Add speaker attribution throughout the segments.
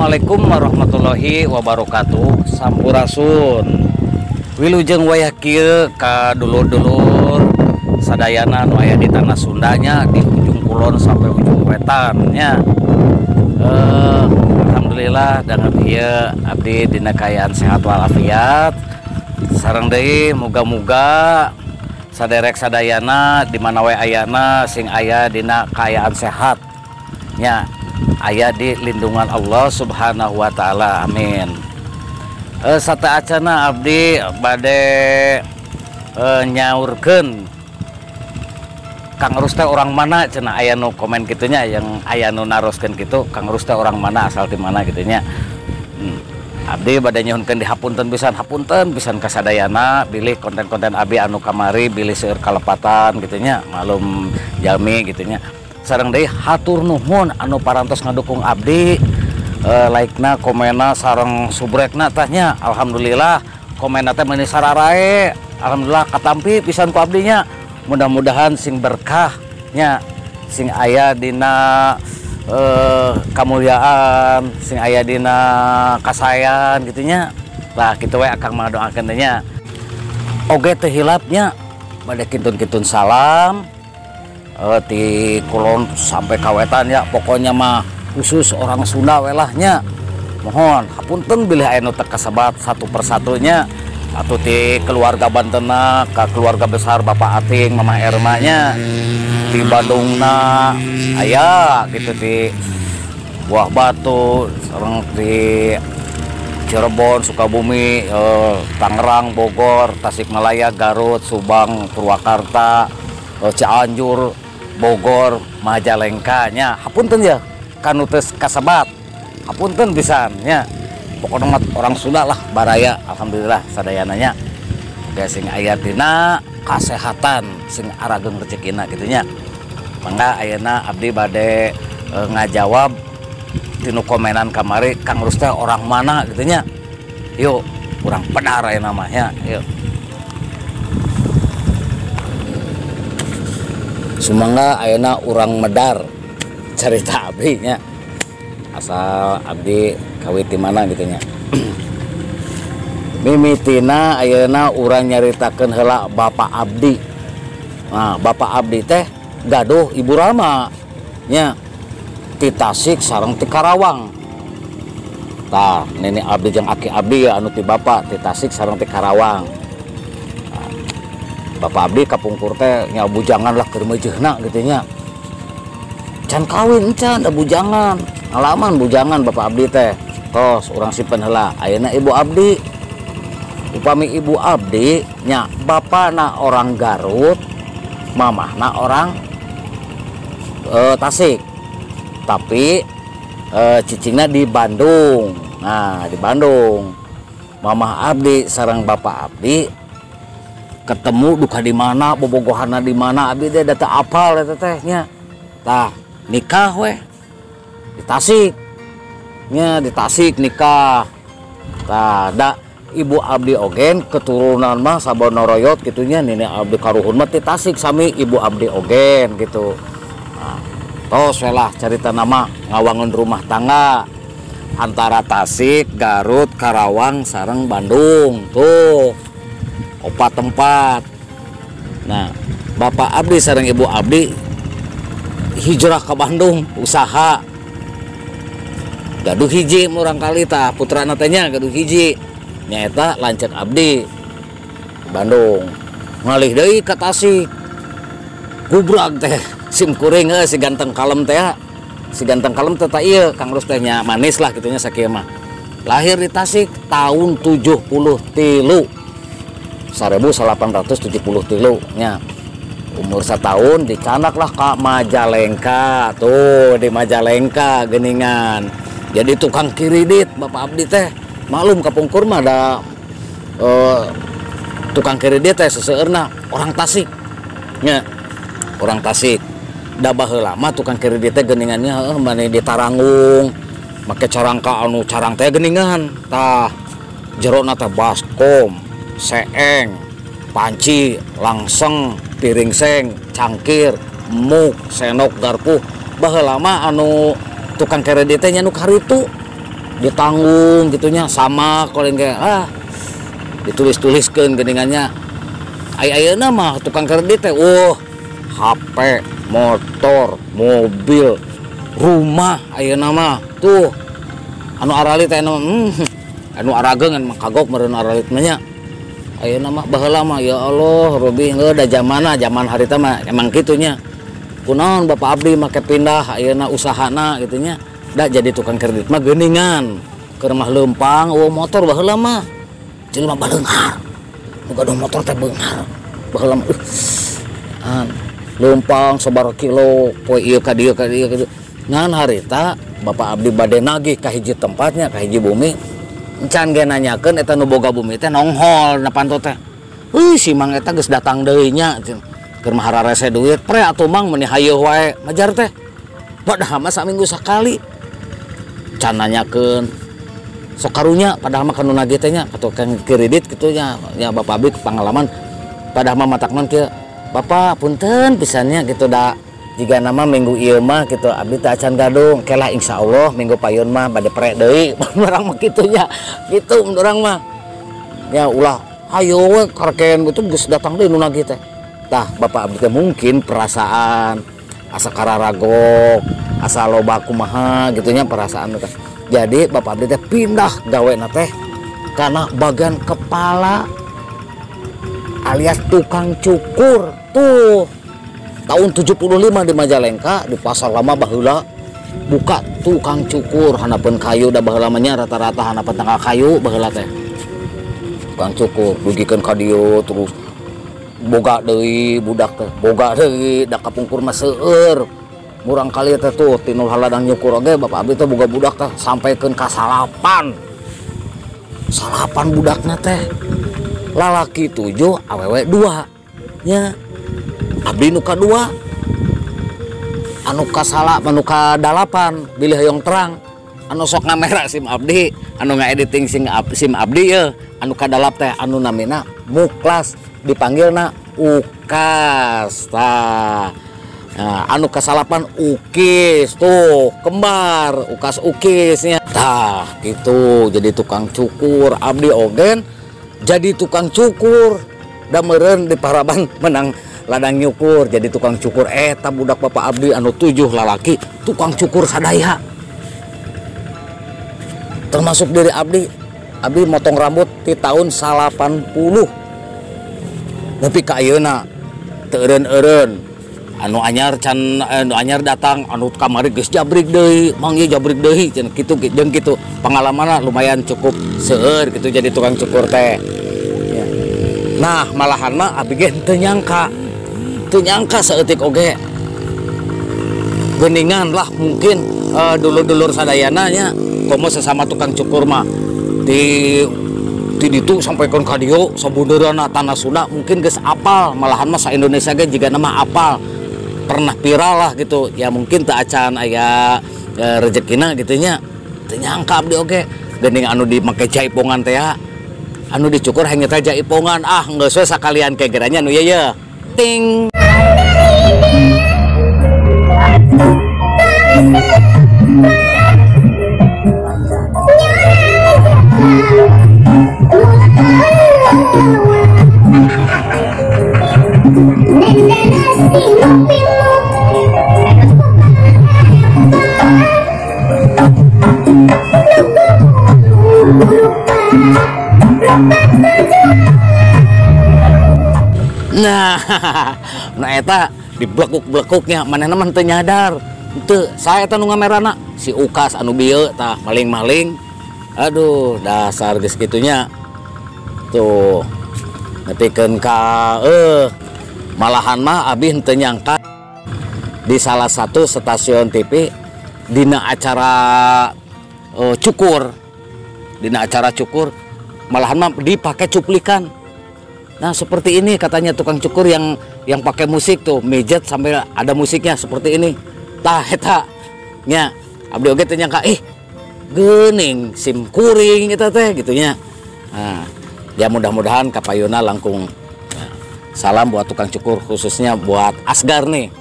Speaker 1: Assalamualaikum warahmatullahi wabarakatuh. Sampurasun. Wilujeng wayah kieu ka dulur-dulur sadayana nu aya di tanah Sundanya di ujung kulon sampai ujung wetan nya. Alhamdulillah danget ieu abdi dina kaayaan sehat walafiat. Sareng deui muga-muga saderek sadayana di mana we ayana sing aya dina kaayaan sehat nya. Aya di lindungan Allah Subhanahu wa taala. Amin. Sateuacana abdi bade nyaurkeun Kang Rus teh orang mana cenah, aya nu komen kitu nya, yang aya nu naroskeun kitu, Kang Rus teh orang mana, asal ti mana kitu nya. Abdi bade nyuhunkeun dihapunten pisan, hapunten pisan ka sadayana bilih konten-konten abdi anu kamari bilih seueur kalepatan kitu nya, malum jalmi kitu nya. Sareng deui hatur nuhun anu parantos ngadukung abdi, like-na, komenna, sareng subrekna tah nya. Alhamdulillah komenna teh meuni sararae. Alhamdulillah katampi pisan ku abdi nya. Mudah-mudahan sing berkah nya, sing aya dina kamuliaan, sing aya dina kasayan gitu nya. Lah kitu we akang mah doakeun teh nya. Oge teu hilap nya bade kintun-kintun salam di kulon sampai kawetan ya, pokoknya mah khusus orang Sunda welahnya. Mohon hapunten bilih aya nu teu kasebat satu persatunya, atau di keluarga Bantena ka keluarga besar Bapak Ating, Mama Erma nya, di Bandungna aya gitu, di Buah Batu, sareng di Cirebon, Sukabumi, Tangerang, Bogor, Tasikmalaya, Garut, Subang, Purwakarta, Cianjur, Bogor, Majalengka nya. Hapunten ya kanu teu kasebat, hapunten pisan nya. Pokoknya mah orang Sunda lah baraya, alhamdulillah sadayana nya. Oke, sing aya dina kasehatan, sing arageng rezekina kitu nya. Mangga ayeuna abdi bade ngajawab tinu komenan kamari Kang Rus teh orang mana kitu nya. Yuk urang pedar ayeuna mah nya, yuk. Sumangga ayeuna urang medar cerita abdi nya. Asal abdi kawit di mana gitu nya. Mimitina ayeuna urang nyaritakeun heula Bapak Abdi. Nah, Bapak Abdi teh gaduh Ibu Rama nya, ti Tasik sareng ti Karawang. Tah, nenek abdi jeung aki abdi ya anu ti bapak ti Tasik sareng ti Karawang. Nah, Bapak abdi kapungkur teh nya bujangan lah keur meujeuhna gitu nya. Can kawin can da bujangan. Ngalaman bujangan Bapak abdi teh. Tos urang simpen heula. Ayeuna Ibu abdi. Upami Ibu abdi nya bapana orang Garut, mamahna orang Tasik. Tapi cicingna di Bandung. Nah, di Bandung. Mamah abdi sareng bapak abdi ketemu duka di mana, bobogohanna di mana, abdi teh da teu apal eta teh nya. Tah, nikah weh di Tasik. Nya di Tasik nikah. Tah, da Ibu abdi ogen keturunan mah sabonoroyot kitu nya, nenek abdi karuhun mah ti Tasik sami Ibu abdi ogen gitu. Nah, tos we lah carita nama ngawangun rumah tangga antara Tasik, Garut, Karawang sareng Bandung tuh opat tempat. Nah, Bapak abdi sareng Ibu abdi hijrah ke Bandung usaha. Gaduh hiji murang kali tah putrana teh nya gaduh hiji nyaeta lanceuk abdi Bandung. Ngalih deui ka Tasik. Gubrag teh sim kuring heuh si ganteng kalem teh. Si ganteng kalem teh tah ieu Kang Rus teh nya manis lah kitu nya sakieu mah. Lahir di Tasik tahun 73. 1873 nya. Umur setahun dicanak lah ka Majalengka. Tuh di Majalengka geuningan. Jadi tukang kiridit Bapak abdi teh. Maklum kapungkur mah ada tukang kiridit teh seseueurna orang Tasik nya. Orang Tasik. Da baheula mah tukang kiridit teh geuningannya heuh mane di Taranggung make carangka anu carang teh geuningan. Tah jerona teh baskom, seeng, panci, langseng, piring seng, cangkir, muk, senok, garpu. Baheula mah anu tukang kredit teh nya nu karitu. Ditanggung gitunya sama kalau kayak ah ditulis-tuliskeun geuningannya. Ayeuna mah tukang kredit teh HP, motor, mobil, rumah ayeuna mah tuh anu aralit teh anu arageung mah kagok meureun aralit mah nya. Ayeuna mah baheula mah ya Allah Robi heuh da zamana zaman harita mah emang kitu nya. Kunaon Bapak abdi make pindah ayeuna usahana kitu nya. Da jadi tukang kredit mah geuningan keur mah leumpang eueuh motor baheula mah jelema baleunghar. Nu gaduh motor teh beunghar baheula mah leumpang sabaraha kilo poe ieu ka dieu ka dieu kitu. Ngan harita Bapak abdi bade nagih ka hiji tempatnya ka hiji bumi encan ge nanyakeun eta nu boga bumi teh nonghol na panto teh. Euy si Mang eta geus datang deui nya keur mah hararese duit pre atuh Mang meuni hayeuh wae majar teh. Padahal mah saminggu sakali can nanyakeun sok karunya padahal mah kanu nagih teh nya tukang kredit kitu nya ya Bapak abdi pengalaman padahal mah matakna kieu Bapak punten pisannya gitu da jika nama minggu ieu mah gitu abdi teh acan gadung kelah insyaallah minggu payun mah bade pre deui urang mah kitu nya kitu urang mah ya ulah hayo we kareken gitu geus datang deui nu nagih teh. Tah Bapak abdi teh mungkin perasaan asa kararagok asa loba kumaha gitu nya perasaan teh. Jadi Bapak abdi teh pindah gawena teh karena bagian kepala alias tukang cukur tuh tahun 75 di Majalengka di Pasar Lama baheula buka tukang cukur hanapeun kayu da baheula mah nya rata-rata hanapeun tangkal kayu baheula teh tukang cukur dugikeun ka dieu terus boga deui budak teh boga deui da kapungkur mah seueur murang kali teh tuh tinul haladang nyukur oge Bapak abdi teh boga budak teh sampaikeun ka salapan salapan budakna teh lalaki 7 awewe 2 nya abdi nu kadua anu kasala anu kadalapan bilih hoyong terang anu sok ngamera sim abdi anu ngaediting sim abdi ye anu kadalap teh anu namina Muklas dipanggilna Ukas tah. Nah, anu kasalapan Ukis tuh kembar Ukas Ukisnya tah gitu jadi tukang cukur abdi ogen jadi tukang cukur da meureun di paraban menang ladang nyukur jadi tukang cukur eta budak Bapak abdi anu 7 lalaki tukang cukur sadaya termasuk diri abdi abdi motong rambut di tahun 80 tapi ka ayeuna teu eureun-eureun anu anyar can anu anyar datang anu kamari geus jabrik deui mang ieu jabrik deui cenah kitu jeung kitu pengalamanna lumayan cukup seueur gitu jadi tukang cukur teh ya. Nah malahan mah abdi ge teu nyangka saeutik oge geuningan lah mungkin dulur-dulur sadayana nya komo sesama tukang cukur mah di ditu sampaikan ka dieu sabudeureunna tanah Sunda mungkin geus apal malahan mah sa Indonesia ge jigana mah apal pernah viral lah gitu ya mungkin teu acan aya rezekina gitu nya teu nyangka abdi oge geuning anu dimake jaipongan teh anu dicukur hanya teh jaipongan ah geus we sakalian ke geranya nu ieu ye ting. Nah, nah eta diblekuk-blekuknya manehna mah teu nyadar. Teu, saya eta nu ngamerana si Ukas anu bieu tah maling-maling. Aduh, dasar geus kitunya. Tuh. Nepikeun ka malahan mah abi henteu nyangka di salah satu stasiun TV dina acara cukur. Dina acara cukur malahan mah dipakai cuplikan. Nah seperti ini katanya tukang cukur yang pakai musik tuh mijet sambil ada musiknya seperti ini. Tah eta nya abdi oge teh nyangka geuning sim kuring eta teh gitu nya. Nah, ya mudah-mudahan kapayuna langkung ya, salam buat tukang cukur khususnya buat Asgar nih.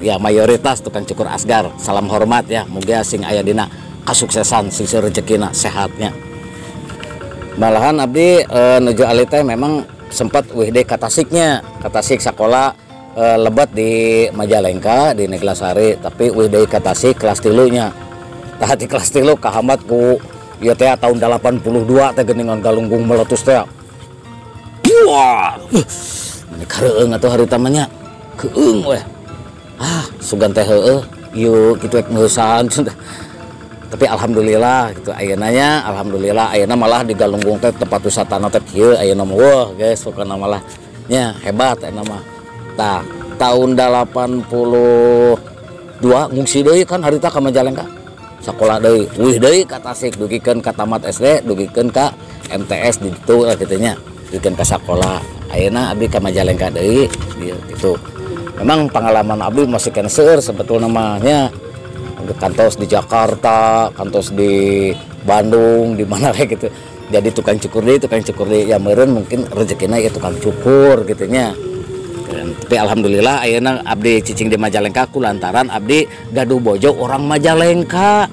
Speaker 1: Ya mayoritas tukang cukur Asgar, salam hormat ya, mugia sing aya dina Kasuksesan sing rezekina sehatnya. Malahan abdi nuju alit teh memang sempat uih deui ka Tasiknya, ka Tasik sakola lebet di Majalengka di Neglasari, tapi uih deui ka Tasik kelas 3 nya. Tah di kelas 3 kahambat ku ieu teh tahun 82 teh geuningan Galunggung meletus teh. Wah, meni kareueung atuh harita mah nya. Keung weh. Ah, sugan teh heueuh, ieu kitu rek ngeusan. Tapi alhamdulillah gitu ayeuna nya, alhamdulillah ayeuna malah di Galunggung teh tempat wisatana teh kieu ayeuna mah. Wah, guys, pokona malah nya hebat ayeuna mah. Tah, tahun 82 ngungsi deui kan harita ka Majalengka. Sakola deui, uih deui ka Tasik dugikeun ka tamat SD, dugikeun ka MTS di ditu lah kitu nya. Dugikeun ka sakola. Ayeuna abdi ka Majalengka deui gitu. Memang pengalaman abdi masih kena seueur sebetulna mah nya. Kantos di Jakarta, kantos di Bandung, di mana kayak gitu. Jadi tukang cukur deui ya meureun mungkin rezekina ya tukang cukur gitu nya. Tapi alhamdulillah ayeuna abdi cicing di Majalengka ku lantaran abdi gaduh bojo orang Majalengka.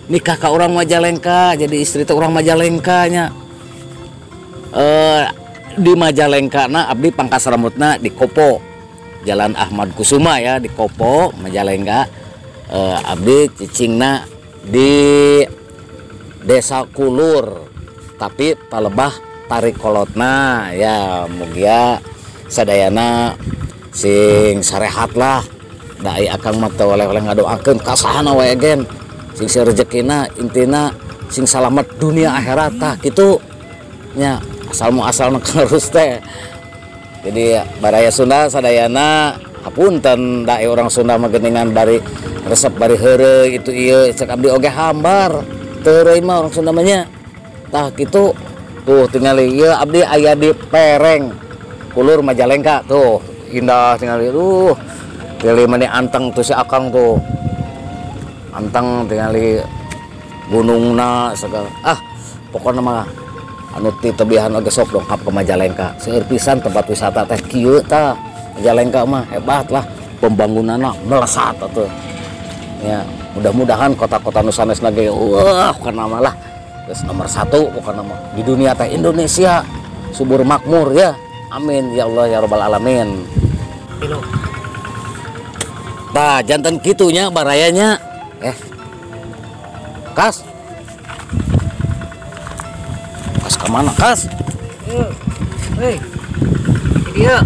Speaker 1: Nikah ka orang Majalengka, jadi istri teh orang Majalengka nya. Di Majalengka na abdi pangkas rambutna di Kopo. Jalan Ahmad Kusuma ya di Kopo, Majalengka. Abdi cicingna di Desa Kulur, tapi palebah tarik kolotna ya mugia sadayana sing sarehat lah. Da ai akang mah teu oleh-oleh ngadoakeun ka sahana wae gen sing rezekina intina sing salamet dunia akhirat tah kitu nya asal muasalna terus teh. Jadi baraya Sunda sadayana hapunten da ai orang Sunda mah geuningan bari resep bari heureuy itu ieu cek abdi oge hambar teu heureuy mah orang Sunda mah nya. Tah kitu tuh tingali ieu abdi aya di Pereng Kulur Majalengka tuh indah tingali duh tingali mani anteng tuh si akang tuh anteng tingali gunungna segala ah pokona mah anu ti tebihan oge sok dongkap ke Majalengka seueur pisan tempat wisata teh kieu tah Majalengka mah hebat lah pembangunanna melesat atuh ya. Mudah-mudahan kota-kota nu sanesna ge wah pokona mah lah geus nomor 1 pokona mah di dunia teh Indonesia subur makmur ya. Amin ya Allah ya robbal alamin. Tah janten kitunya barayanya kas kas ka mana kas?
Speaker 2: Hei. Dia.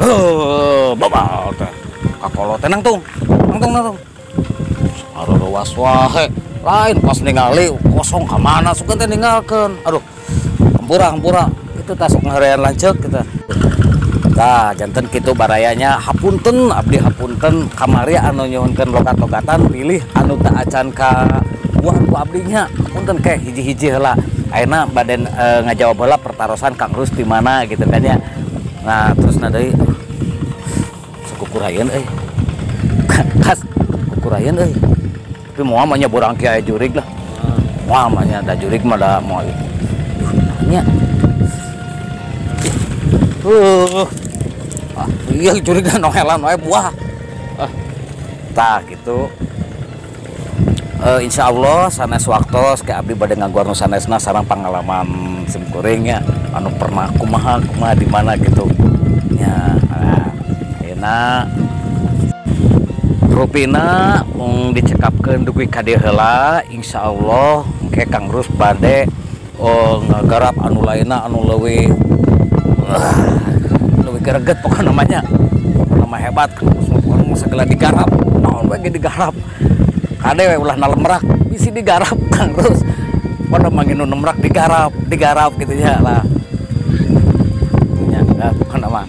Speaker 1: Oh, babal teh. Kakolot teh nangtung. Nangtung. Aruwas wae. Lain pas ningali kosong ka mana sugan teh ninggalkeun. Aduh. Hampura. Itu tah sok ngarean lanceuk kita. Tah janten kitu barayanya hapunten abdi hapunten kamari anu nyuhunkeun logat-logatan pilih anu teu acan ka buah ku abdi nya. Hapunten keh hiji-hiji heula. Ayeuna bade ngajawab heula pertarosan Kang Rus di mana gitu kan ya. Nah, terus na deui kukurayeun euy. Kas kukurayeun euy. Tapi moal mah nya borang kieu aya jurig lah. Moal mah nya da jurig mah da moal. Nya. Ah, iya jurig nohelan wae buah. Ah. Tah kitu. Insya Allah sanes waktos ke abdi bade ngaguar nu sanesna sareng pangalaman simkuring nya anu pernah kumaha kumaha di mana gitu nya. Ayeuna rupina mung dicekapkeun dugi ka dieu heula insyaallah engke Kang Rus bade ngagarap anu lainna anu leuwih leuwih greget pokona mah nya. Pokona mah hebat Kang Rus pokona mah sagala digarap naon we ge digarap. Kade we ulah nalemrak bisi digarap Kang Rus. Pokona mah nu nemrak digarap, digarap gitu nya lah. Nya pokona mah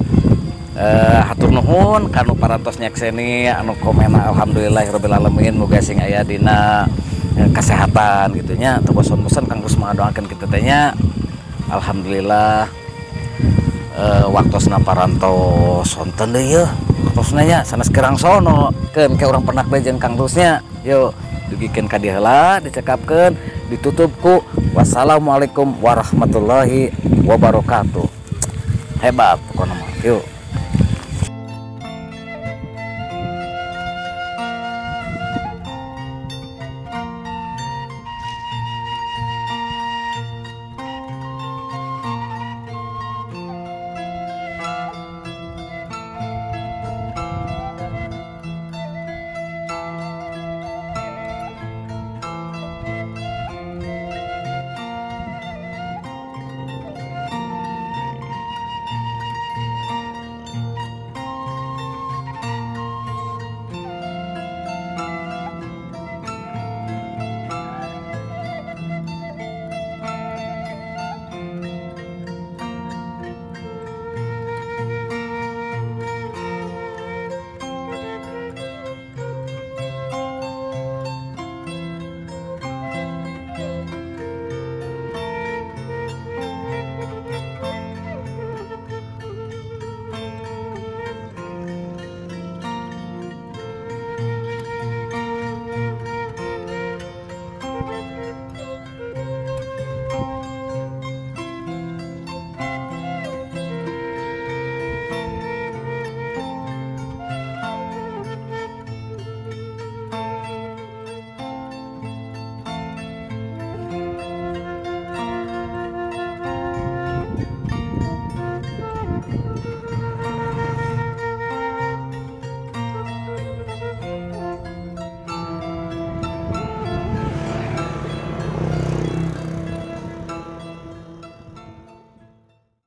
Speaker 1: hatur nuhun kanu parantos nyakseni anu komena alhamdulillahirabbil alamin muga sing aya dina kesehatan gitu nya teu bosan-bosan Kang Rus ngadoakeun kitu teh nya. Alhamdulillah waktosna parantos sonten deui yeuh waktosna nya sanes kirang sono keun ke urang penak deui jeung Kang Rusnya. Yuk dugikeun ka dieu heula dicekapkeun ditutup ku wassalamualaikum warahmatullahi wabarakatuh. Hebat pokona mah. Yuk.